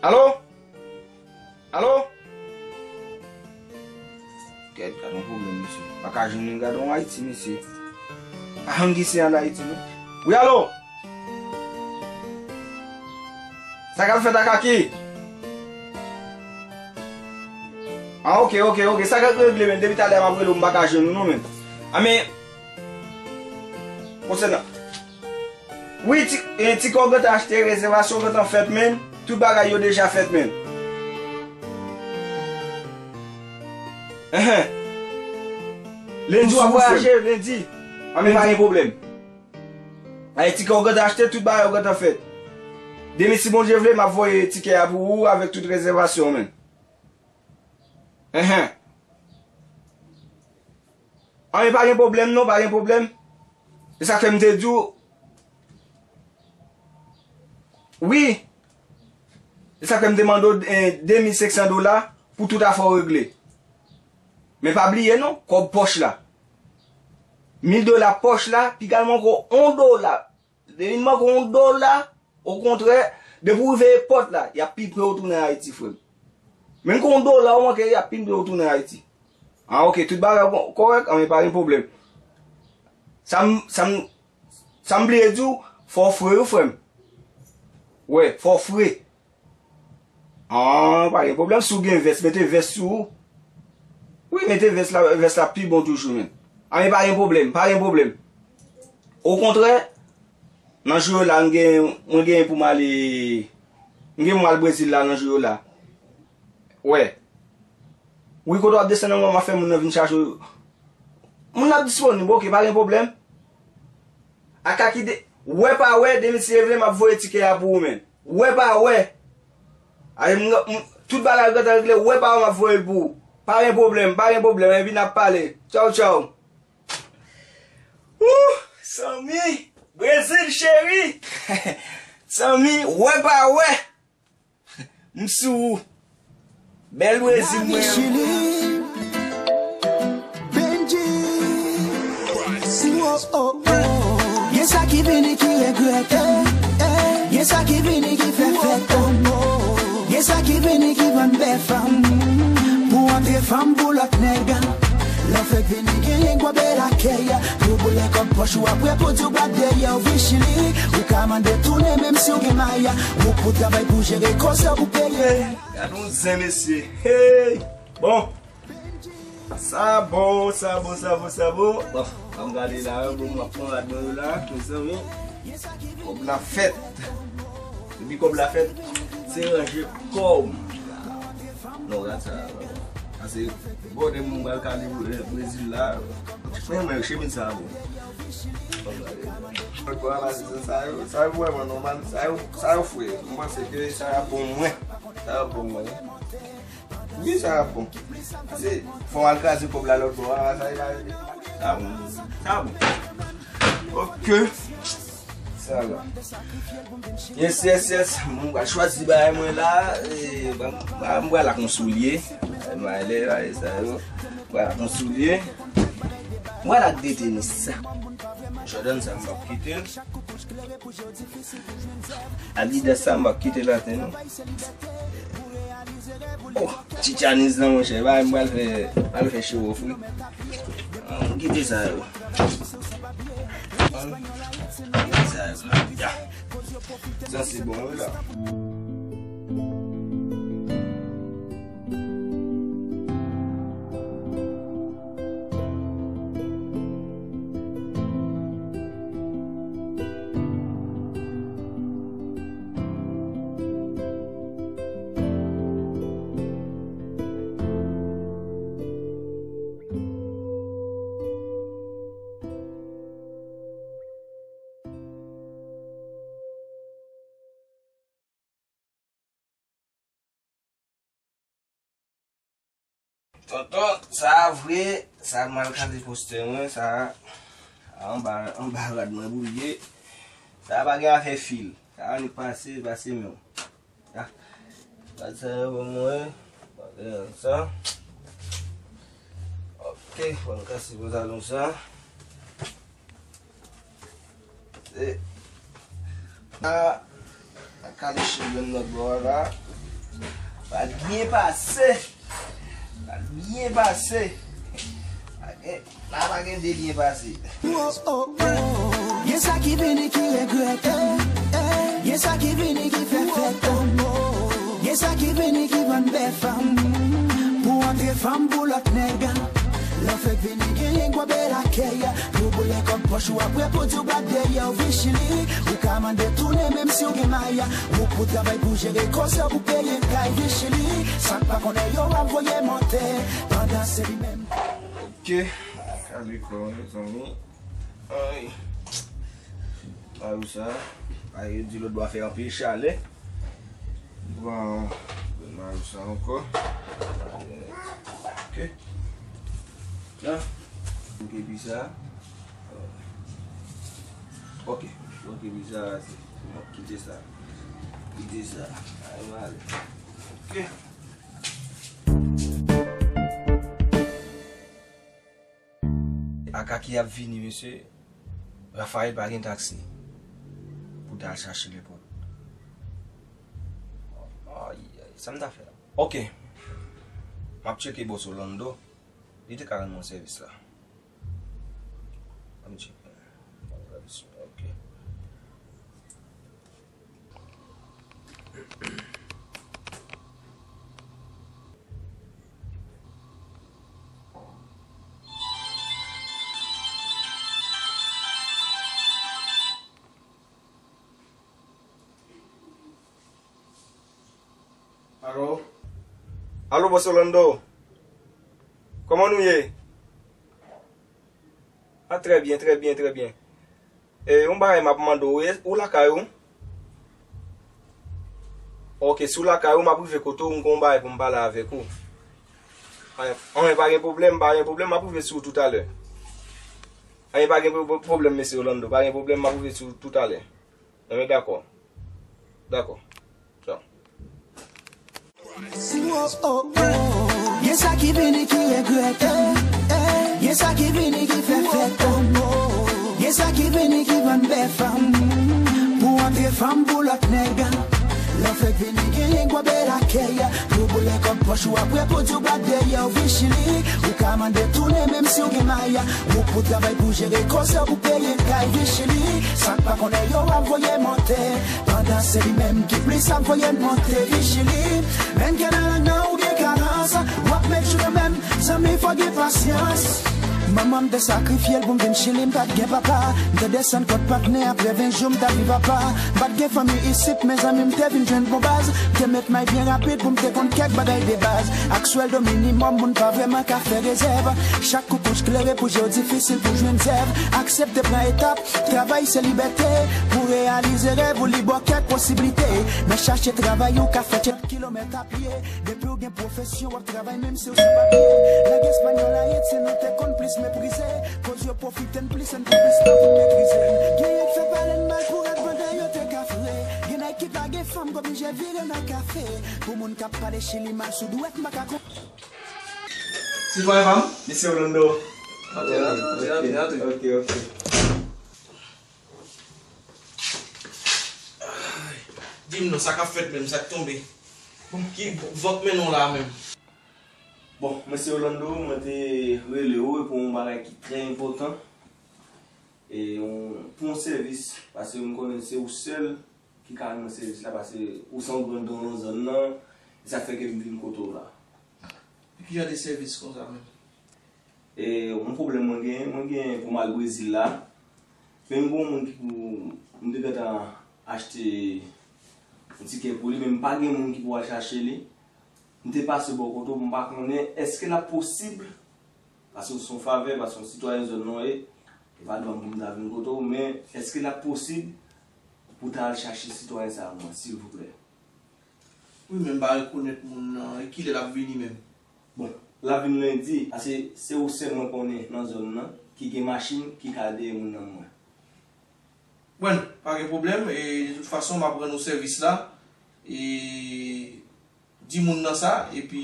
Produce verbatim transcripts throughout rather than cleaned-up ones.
Alo? Alo? Gad, gad yon pwoblèm, mesye. Pa ka jwenn li, gad yon Ayiti, mesye. Pa janm gen se ann Ayiti, non. Wi, alo? Sa k ap fèt ak Aki? Ah, ok, ok, ok. Sa k ap regle, men. Depi talè m ap rele w, m pa ka jwenn ou, non, men. A, men, konsènan Wi, ti, e, tikè w gentan achte, rezèvasyon gentan fèt, men. Tout bagay yo deja fèt, men. Enhen. Lendi w ap vwayaje, lendi. A, men pa gen pwoblèm. Ay, tikè w gentan achte, tout bagay yo gentan fèt. Demen, si Bondye vle, m ap voye tikè a pou ou avèk tout rezèvasyon, men. Enhen. A, men pa gen pwoblèm, non, pa gen pwoblèm. E sa k fè m te di w, wi. E sa k fè m te mande w, eh, de mil senk san dola pou tout afè w regle. Men pa bliye non, kòb pòch la. Mil dola pòch la, piga l manke w on dola. Depi l manke w on dola, okontrè, depi w rive epòt la, y ap pi pre w tounen Ayiti, frè m. Menm ke w on dola w manke, y ap pi pre w tounen Ayiti. Ah, ok, tout bagay kò-, kòrèk, ah, men pa gen pwoblèm. Sa m, sa m, sa m bliye di w, fò w fre wi, frè m. Wè, fò w fre. Ah, pa gen pwoblèm, si w gen vès, mete vès sou ou. Wi, mete vès la, vès la pi bon toujou, men. Ah, men pa gen pwoblèm, pa gen pwoblèm. Okontrè, nan jou yo la, m gen, mwen gen pou m ale, m gen pou m al Brezil la nan jou yo la. Wè. Wi, kote w ap desann nan, m ap fè moun nan vin chache w. Moun nan ap disponib, ok, pa gen pwoblèm. Aka ki de, wè pa wè, demen si Dye vle, m ap voye tikè a pou ou, men. Wè pa wè. Ale, m, m, tout bagay gentan regle, wè pa wè, m ap voye l pou ou. Pa gen pwoblèm, pa gen pwoblèm, epi n ap pale. Tchaw, tchaw. Ooh, Sanmi, Brezil cheri. Sanmi, wè pa wè. M sou ou. Bèl Brezil mwen. Chili, Benji. Oh, oh, oh. Gen sa ki vini ki regrèt. Gen sa ki vini ki fè fèt. Gen sa ki vini ki vann bèl fanm. Pou antre fanm pou lòt nèg. Lè w fèk vini genyen gwo bèl akèy. Pou boule kòb pòch ou apre pou di w bat dèyè w vin Chili. Ou ka mande tounen menm si w gen maya. Ou pou travay pou jere koze w pou peye. Gad yon zen mesye. Hey! Bon. Sa bon, sa bon, sa bon, sa bon. Bon, ann gade la, bon, m ap pran rad mwen yo la, mezanmi. Kòb la fèt. Depi kòb la fèt, se ranje kò w. Non, gad sa. Pase, bon, de moun pral kale Brezil la. Mwen, mwen, chemiz sa bon. Mwen, bon, pase sa, sa yo, sa yo vrèman nòmal, sa yo, sa yo fre. Mwen panse ke sa yo bon mwen. Sa yo bon mwen. Wi, sa yo bon. Pase, fò w al kraze kòb la lòt bò a, sa yo pa regle. Sa bon. Sa bon. Ok. Sa la. Yes, yes, yes. Mwen pral chwazi bagay mwen la. E, mwen pral ak yon soulye. Mwen ale la, e sa yo. Mwen pral ak yon soulye. Mwen pral ak de tenis. Jordan sa m p ap kite l. Adidas sa m p ap kite l atè non. Oh, Titianiz lan monchè. Bagay m pral fè, pral fè show off wi. Ann kite sa yo. Ann kite sa yo. Ya. Sa se bon wi la. Tonton, sa a vre, sa a mal kale postè mwen, sa a anba, anba rad mwen pou l ye. Sa a pa gen afè fil. Sa a annik pase, pase menm. Ah, rad sa yo pou mwen, bagay sa. Ok, fò n kase pantalon sa. Se. A, a kale cheve m lòt bò a la. Pral byen pase. Pral byen pase. Pa gen, la pa gen de byen pase. Oh, oh, oh. Gen sa ki vini ki regrèt. Gen sa ki vini ki fè fèt. Gen sa ki vini ki vann bèf. Pou antre fanm pou lòt nèg. Lè w fèk vini genyen gwo bèl akèy. Pou boule kòb pòch ou apre pou di w bat dèyè w Vichili. Ou ka mande tounen menm si w gen may. Ou pou travay pou jere koze w pou peye kay Vichili. Sa k pa konnen yo ap voye monte. Pandan se li menm. Ok. Kale kò, mezanmi. Ay. Mayou sa. Ay, yo di lòt bò fè anpil chalè. Bon, mayou sa ankò. Ok. La. Ok, pi sa. Ok. Ok, pi sa, se bon, kite sa. Kite sa. Ay, m ale. Ok. Akaki ap vini, mesye. Rafael pa gen taksi pou ta al chache lepòt. Ay, ay, sa m ta fè la? Ok. M ap tcheke bòs Orlando. Li te ka rann mwen sèvis la. Ann tcheke. Ok. Alo? Alo, bòs Orlando? Kòman nou ye? Ah, trè byen, trè byen, trè byen. E, yon bagay m ap mande w, e, ou lakay ou? Ok, si w lakay ou, m ap rive kote w, m gen yon bagay pou m pale avèk ou. Anyen, anyen, pa gen pwoblèm, pa gen pwoblèm, m ap rive sou ou toutalè. Anyen, pa gen pwo-, pwoblèm, mesye Orlando, pa gen pwoblèm, m ap rive sou ou toutalè. Anyen, dakò. Dakò. Tchaw. Oh, oh, oh. Gen sa ki vini ki regrèt. Gen sa ki vini ki fè fèt. Gen sa ki vini ki vann bèf. Pou antre fanm pou lòt nèg. Lè w fèk vini genyen gwo bèl akèy. Pou boule kòb pòch ou apre pou di w bat dèyè w Vichili. Ou ka mande tounen menm si w gen may. Ou pou travay pou jere koze w pou peye kay Vichili. Sa k pa konnen yo ap voye monte. Pandan se li menm ki plis ap voye l monte Vichili. Menm gen nan lang nan ou gen kalans. W ap met jou nan menm, zanmi fò gen pasyans. Manman m te sakrifye l pou m vin Chili, m pa t gen papa. M te desann kòt patnè apre ven jou m t ap viv apa. M pa t gen fanmi isit, mezanmi m te vin jwenn bon baz. M te met may byen rapid pou m te konn kèk bagay de baz. Ak swèldo minimòm, moun pa vrèman ka fè rezèv. Chak kou kouch klere pou je w difisil pou jwenn zèv. Aksepte pran etap, travay se libète. Pou reyalize rèv ou li ba w kèk posiblite. Men chache travay ou ka fè tjèt kilomèt a pye. Depi w gen pwofesyon w ap travay menm si w sou papye. Lang espanyòl Ayiti nou te konn plis meprize. Koz yo pwofite n plis, n plis tan pou n metrize. Genyen k fè pale n mal pou rad pandan yo te ka fre. Gen nèg ki pa gen fanm k oblije vire nan kafe. Pou moun k ap pale Chili mal sou dwèt m pa ka konn. Sitwayen pa m? Mesye Orlando. Antre, antre, antre, antre, antre. Ok, ok. Di m non, sa k ap fèt menm, sa k tonbe? Bon, ki van k mennen w la menm? Bon, mesye Orlando, mwen te rele w pou yon bagay ki trè enpòtan. E yon, pou yon sèvis, paske m konnen se ou sèl ki ka rann mwen sèvis la, paske ou se yon gran don nan zòn nan, e sa k fè ke m vin kote w la. Ki jan de sèvis konsa menm? E, yon pwoblèm mwen genyen, mwen genyen pou m al Brezil la. Men m gen yon moun ki pou, m te gentan achte yon tikè pou li, men m pa gen moun ki pou al chache li. M te pase bò kote w, m pa konnen èske l ap posib, paske se yon favè, paske se yon sitwayen zòn nan w ye, e pa dwa m pou m ta vin kote w, men èske l ap posib pou w ta al chache sitwayen sa a pou mwen, silvouplè? Wi, men m pa rekonèt moun nan. E kilè l ap vini menm? Bon, l ap vin lendi, paske se ou sèl mwen konnen nan zòn nan ki gen machin ki ka dèyè moun nan mwen. Bon, pa gen pwoblèm. E de tout fason, m ap rann ou sèvis la. E di moun nan sa, epi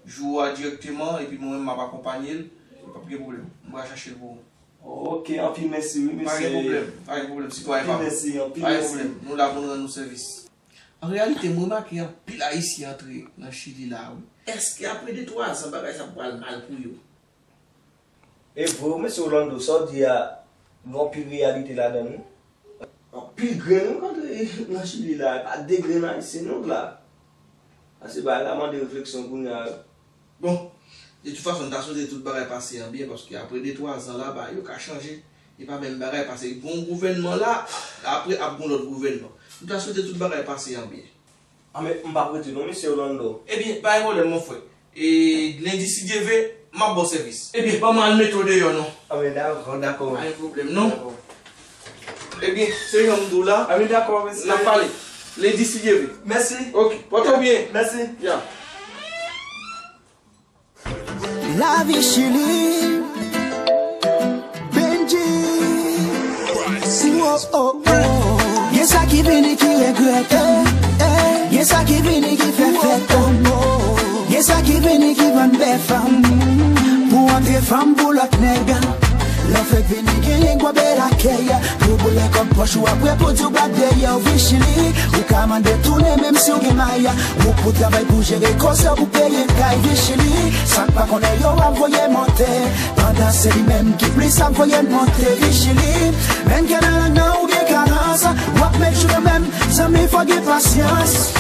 jou a dirèkteman, epi mwen menm m ap akonpanye l. E p ap gen pwoblèm. M pral chache l pou ou. Ok, anpil mèsi wi, mesye. Pa gen pwoblèm, pa gen pwoblèm, sitwayen pa m. Anpil mèsi, anpil mèsi. Pa gen pwoblèm, nou la pou n rann nou sèvis. An reyalite, m remake anpil Ayisyen antre nan Chili la, wi. Èske apre de twa zan, bagay sa pral mal pou yo? E vre wi, mesye Orlando, sa w di a, gen anpil reyalite ladan l, wi. Anpil grenn wi k antre nan Chili la, e pa de grenn Ayisyen non la. Paske bagay la mande refleksyon kounye a. Bon, de tout fason, m ta swete tout bagay pase an byen, paske apre de twa zan laba, yo ka chanje. E pa menm bagay, paske gon gouvènman la, apre ap gon lòt gouvènman. M ta swete tout bagay pase an byen. A, men m p ap rete non, mesye Orlando. Ebyen, pa gen pwoblèm, mon frè. E lendi, si Dye vle, m ap ba w sèvis. Ebyen, ban m al mete w deyò non. A, men dakò, dakò. Pa gen pwoblèm non. Dakò. Ebyen, se jan m di w la. A, men dakò, mesye. N ap pale. Lendi, si Dye vle. Mèsi. Ok, pòte w byen. Mèsi. Ya. Lavi Chili, Benji. Oh, oh, oh. Gen sa ki vini ki regrèt, eh, eh. Gen sa ki vini ki fè fèt, oh, oh. Gen sa ki vini ki vann bèf, fanm. Pou antre fanm pou lòt nèg. Lè w fèk vini genyen gwo bèl akèy. Pou boule kòb pòch ou apre pou di w bat dèyè w vin Chili. Ou ka mande tounen menm si w gen may. Ou pou travay pou jere koze w pou peye kay vin Chili. Sa k pa konnen yo ap voye monte. Pandan se li menm ki plis ap voye l monte vin Chili. Menm gen nan lang nan ou gen karans. W ap met jou kanmenm. Zanmi fò gen pasyans.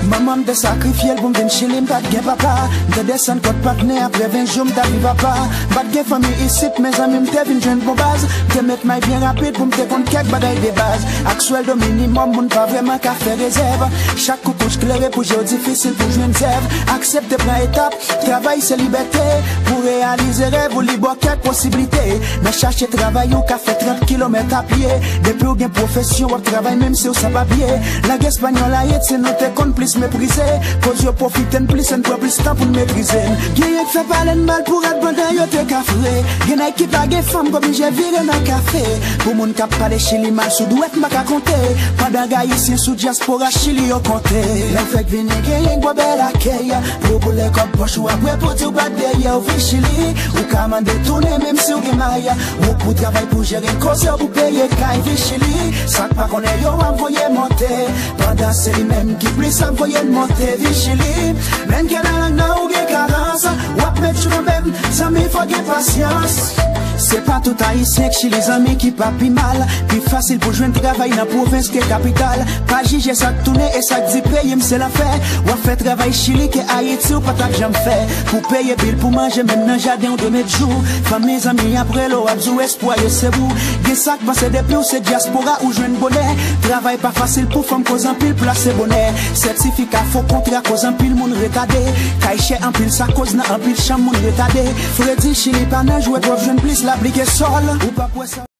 Manman m te sakrifye l pou m vin Chili, m pa t gen papa. M te desann kòt patnè apre ven jou m t ap viv apa. M pa t gen fanmi isit, men zanmi m te vin jwenn bon baz. M te met may byen rapid pou m te konn kèk bagay de baz. Ak swèldo minimòm, moun pa vrèman ka fè rezèv. Chak koukouch klere pou je w difisil pou jwenn zèv. Aksepte pran etap, travay se libète. Pou reyalize rèv ou, li ba w kèk posiblite. Nan chache travay ou ka fè trant kilomèt a pye. Depi w gen pwofesyon, w ap travay menm si w san papye. Lang espanyòl Ayiti nou te konn plis meprize. Koz yo pwofite n plis, n pran plis tan pou n metrize n. Genyen k fè pale n mal pou rad pandan yo te ka fre. Gen nèg ki pa gen fanm k oblije vire nan kafe. Pou moun k ap pale Chili mal sou dwèt m pa ka konte. Pandan Ayisyen sou dyaspora Chili yo konte. Lè w fèk vini genyen gwo bèl akèy. Pou boule kòb pòch ou apre pou di w bat dèyè w vin Chili. Ou ka mande tounen menm si w gen may. Ou pou travay pou jere koze w pou peye kay vin Chili. Sa k pa konnen yo ap voye monte. Pandan se li menm ki plis ap voye l monte vin Chili. Menm gen nan lang nan ou gen karans. W ap met jou kanmenm, zanmi fò gen pasyans. Se pa tout Ayisyen k Chili zanmi ki pa pi mal. Pi fasil pou jwenn travay nan pwovens ke kapital. Pa jije sa k tounen e sa k di peyi m se lanfè. W ap fè travay Chili ke Ayiti ou pa t ap janm fè. Pou peye bil, pou manje, menm nan jaden ou dwe met jou. Fanmi, zanmi ap rele w, ap di w espwa yo se ou. Gen sa k panse depi w se dyaspora ou jwenn bonè. Travay pa fasil pou fanm koz anpil plase bonè. Sètifika fo kontra koz anpil moun retade. Kay chè anpil sa koz nan anpil chanm moun retade. Fredi Chili pa nan jwèt w ap jwenn plis lapli ke sòl. Ou p ap wè sa.